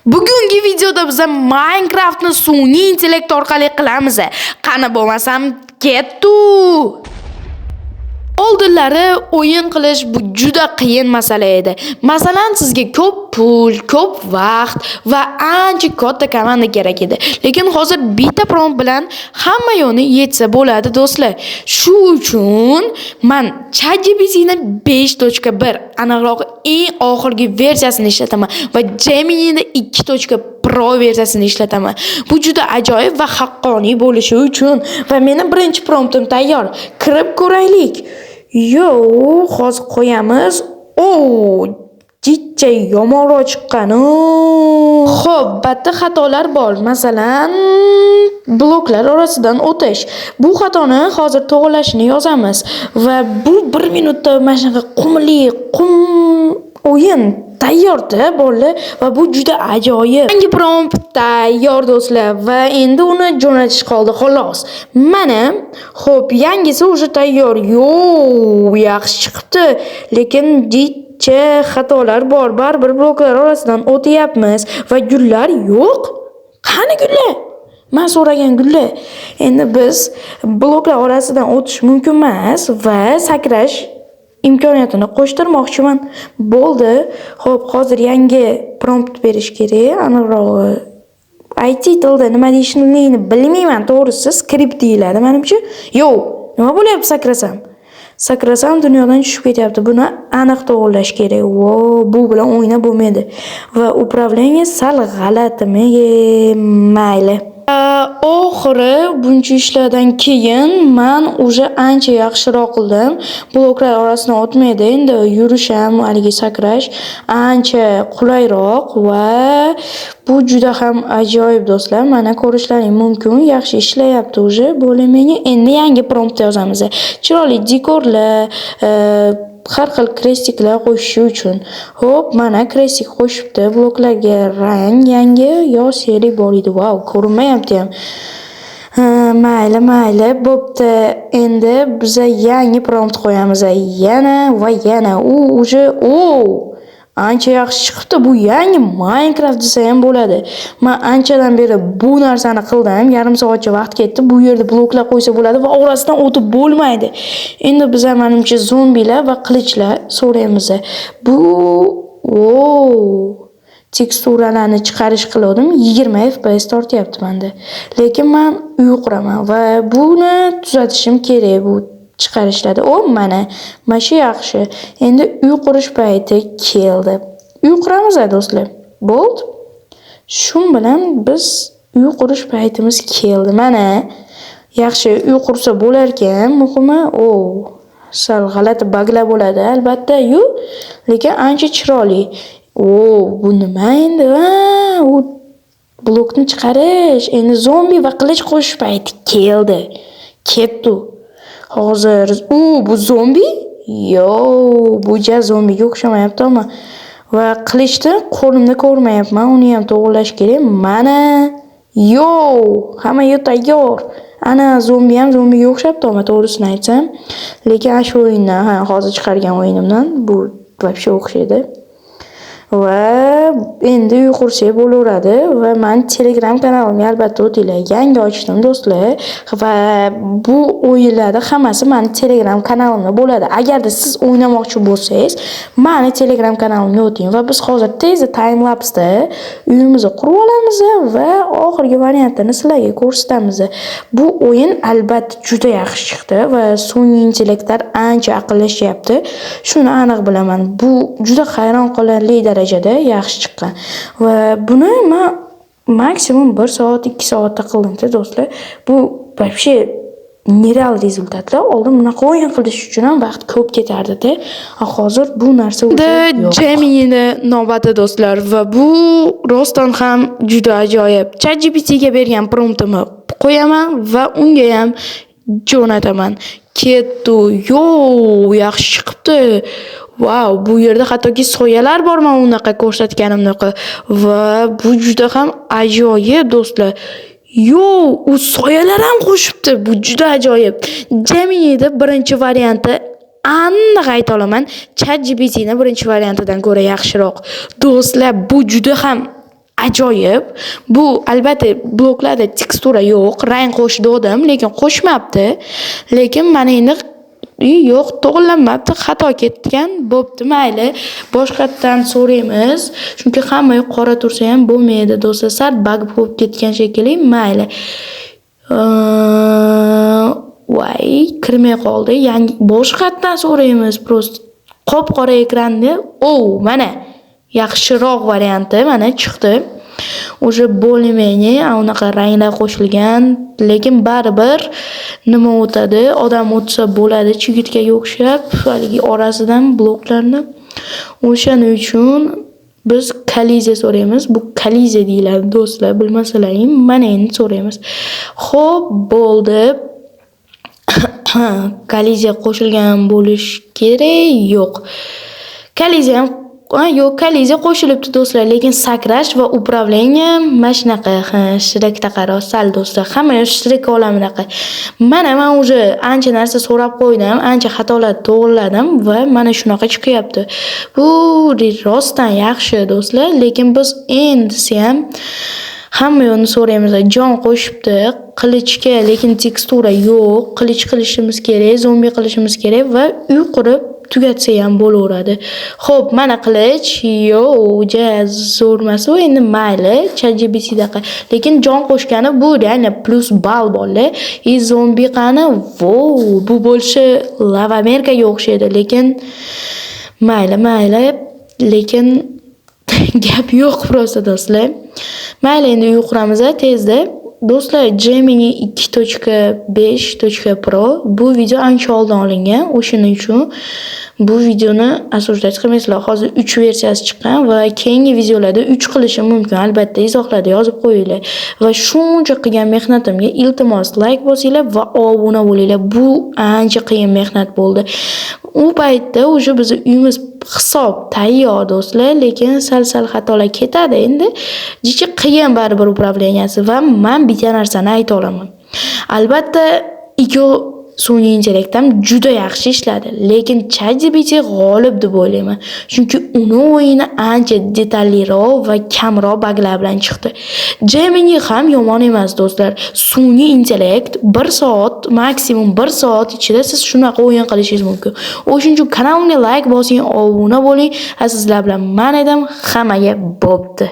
Bugungi videoda biz Minecraftni sun'iy intellekt orqali qilamiz. Qani bo'lmasam, kettu! Oldinlari o'yin qilish bu juda qiyin masala edi. Masalan, sizga ko'p pul, ko'p vaqt va ancha katta komanda kerak edi. Lekin hozir bitta prompt bilan hamma yo'ni yetsa bo'ladi, do'stlar. Shu uchun man ChatGPTni 5.1, aniqrog'i eng oxirgi versiyasini ishlataman va Gemini'ni 2. Pro versiyasini ishlataman. Bu juda ajoyib va haqqoniy bo'lishi uchun va meni birinchi promptim tayyor. Kirib ko'raylik. Yo, hozir qo'yamiz. O, jicha yomonroq chiqqan. Xo'p, bitta xatolar bor. Masalan, bloklar orasidan o'tish. Bu xatoni hozir to'g'rilashini yozamiz va bu 1 minutda mana shunaqa qumli qum o'yin tayyorda, bolalar, va bu juda ajoyib. Yangi prompt tayyor, do'stlar, va endi uni jo'natish qoldi, xolos. Mana, xo'p, yangisi уже tayyor. Yo, yaxshi chiqibdi, lekin jicha xatolar bor. Baribir bloklar orasidan o'tyapmiz va gullar yo'q. Qani gullar? Man so'ragan gullar. Endi biz bloklar orasidan o'tish mumkin emas va sakrash imkoniyatini qo'shtirmoqchiman. Bo'ldi. Xo'p, hozir yangi prompt berish kerak. Aniqrog'i, IT tilida nima deyishini bilmayman, to'g'risi, skript deyiladi menimcha. Yo, nima bo'lyapti sakrasam? Sakrasam, dunyodan tushib ketyapti. Buni aniq to'g'irlash kerak. Vo, bu bilan o'ynab bo'lmaydi. Va управление sal g'alatimi? Mayli. Oxiri buncha ishlardan keyin man уже ancha yaxshiroq qildim. Bloklar orasidan o'tmaydi. Endi yurish ham, haligi sakrash ancha qulayroq va bu juda ham ajoyib, do'stlar. Mana, ko'rishlaring mumkin. Yaxshi ishlayapti уже более-менее. Endi yangi prompt yozamiz. Chiroyli dekorlar, har xil крестик lar qo'shishi uchun. Xo'p, mana, крестик qo'shibdi. Bloklarga rang yangi yo серый bor edi. Vau, ko'rinmayapti ham. Ha, mayli, mayli, bo'pti. Endi biza yangi prompt qo'yamiz. Yana va yana. U уже o ancha yaxshi chiqibdi. Bu yangi Minecraft desa ham bo'ladi. Men anchadan beri bu narsani qildim. Yarim soatcha vaqt ketdi. Bu yerda bloklar qo'ysa bo'ladi va orasidan o'tib bo'lmaydi. Endi biza, menimcha, zombilar va qilichlar so'raymiz. Bu o teksturalarni chiqarish qilgandim. 20 FPS tortyapti menda. Lekin men uy quraman va buni tuzatishim kerak bu chiqarishlarda. O, mana, mana shu yaxshi. Endi uy qurish payti keldi. Uy quramiz, do'stlar. Bo'ldi. Shu bilan biz uy qurish paytimiz keldi. Mana, yaxshi uy qursa bo'larkan, muhimi, o sal g'alati baglar bo'ladi albatta-yu, lekin ancha chiroyli. O, bu nima endi? Ha, u blokni chiqarish. Endi zombi va qilich qo'shish payti keldi. Ketdi. Hozir u bu zombi? Yo, bu ja zombiga o'xshamayapti ammo. Va qilichni qo'limda ko'rmayapman. Uni ham to'g'irlash kerak. Mana. Yo, hamma yoq tayyor. Ana, zombi ham zombiga o'xshabdi ammo, to'g'risini aytsam. Lekin ana shu o'yindan, ha, hozir chiqargan o'yinimdan bu вообще o'xshaydi. Va endi uy qursak bo'laveradi va mani Telegram kanalimga albatta o'tinglar. Yangi ochdim, do'stlar, va bu o'yinlarni hammasi mani Telegram kanalimda bo'ladi. Agarda siz o'ynamoqchi bo'lsangiz, mani Telegram kanalimga o'ting va biz hozir tezda timelapsda uyimizni qurib olamiz va oxirgi variantini sizlarga ko'rsatamiz. Bu o'yin albatta juda yaxshi chiqdi va sun'iy intellektlar ancha aqllashyapti. Shuni aniq bilaman. Bu juda hayron qolarli darajada yaxshi chiqqan va buni man maksimum 1 soat, 2 soatda qildim-da, do'stlar. Bu вообще нереал результат lar. Oldin bunaqa o'yin qilish uchun ham vaqt ko'p ketardida. Hozir bu narsa уже yo'q. Gemini'ni navbati, do'stlar, va bu rostdan ham juda ajoyib. ChatGPTga bergan promptimni qo'yaman va unga ham jo'nataman. Ketdi. Yo, yaxshi chiqibdi. Vau, bu yerda hattoki soyalar bor man unaqa ko'rsatganimdaqa va bu juda ham ajoyib, do'stlar. Yo, u soyalar ham qo'shibdi. Bu juda ajoyib. Gemini'da birinchi varianti, aniq ayta olaman, ChatGPTni birinchi variantidan ko'ra yaxshiroq. Do'stlar, bu juda ham Ajoyib. Bu, albatta, bloklarda tekstura yo'q, rang qo'sh degandim, lekin qo'shmabdi. Lekin mana endi yo'q, to'g'irlanmabdi, xato ketgan. Bo'pti, mayli. Boshqatdan so'raymiz. Chunki hamma yoq qora tursa ham bo'lmaydi, do'stlar. Sal баг bo'lib ketgan shekilli, mayli. Voy, kirmay qoldi. Yangi boshqatdan so'raymiz просто. Qop-qora ekranda. O, mana yaxshiroq varianti mana chiqdi. Уже более-менее unaqa ranglar qo'shilgan, lekin baribir nima o'tadi? Odam o'tsa bo'ladi chigirtkaga o'xshab, haligi orasidan bloklarni. O'shaning uchun biz kolliziya so'raymiz. Bu kolliziya deyiladi, do'stlar, bilmasalaring. Mana endi so'raymiz. Xo'p, bo'ldi. Kolliziya qo'shilgan bo'lishi kerak. Yo'q. Kolliziya ham, yo'q, kolliziya qo'shilibdi, do'stlar, lekin sakrash va управление mana shunaqa, ha, Shrekdaqaroq sal, do'stlar. Hamma yoq Shrek olamidaqa. Mana men уже ancha narsa so'rab qo'ydim, ancha xatolarni to'g'riladim va mana shunaqa chiqyapti. Bu rostdan yaxshi, do'stlar, lekin biz endisi ham hamma yoqni so'raymiz. Jon qo'shibdi qilichga, lekin tekstura yo'q. Qilich qilishimiz kerak, zombi qilishimiz kerak va uy qurib tugatsa ham bo'laveradi. Xo'p, mana qilich. Yo'q, ja zo'r emas u, endi mayli, ChatGPTdaqa. Lekin jon qo'shgani bu реально плюс ball bolalar. И zombi qani? Vo, bu больше Lava Amerikaga o'xshaydi, lekin mayli, mayli, lekin gap yo'q просто, do'stlar. Mayli, endi uy quramiz tezda. Do'stlar, Gemini 2.5.Pro, bu video ancha oldin olingan. O'shaning uchun bu videoni осуждать qilmaysizlar. Hozir 3 versiyasi chiqqan va keyingi videolarda 3 qilishim mumkin. Albatta, izohlarda yozib qo'yinglar. Va shuncha qilgan mehnatimga, iltimos, layk bosinglar va obuna bo'linglar. Bu ancha qiyin mehnat bo'ldi. U paytda уже bizni uyimiz hisob tayyor, do'stlar, lekin sal-sal xatolar ketadi endi. Jicha qiyin baribir управления si va man bitta narsani ayta olaman. Albatta, ikki sun'iy intellekt ham juda yaxshi ishladi, lekin ChatGPT g'olib deb o'ylayman. Chunki uni o'yini ancha detalliroq va kamroq baglar bilan chiqdi. Gemini ham yomon emas, do'stlar. Sun'iy intellekt 1 soat, maksimum 1 soat ichida siz shunaqa o'yin qilishingiz mumkin. O'shuning uchun kanalimga layk bosing, obuna bo'ling. Sizlar bilan man edim. Hammaga bo'pti.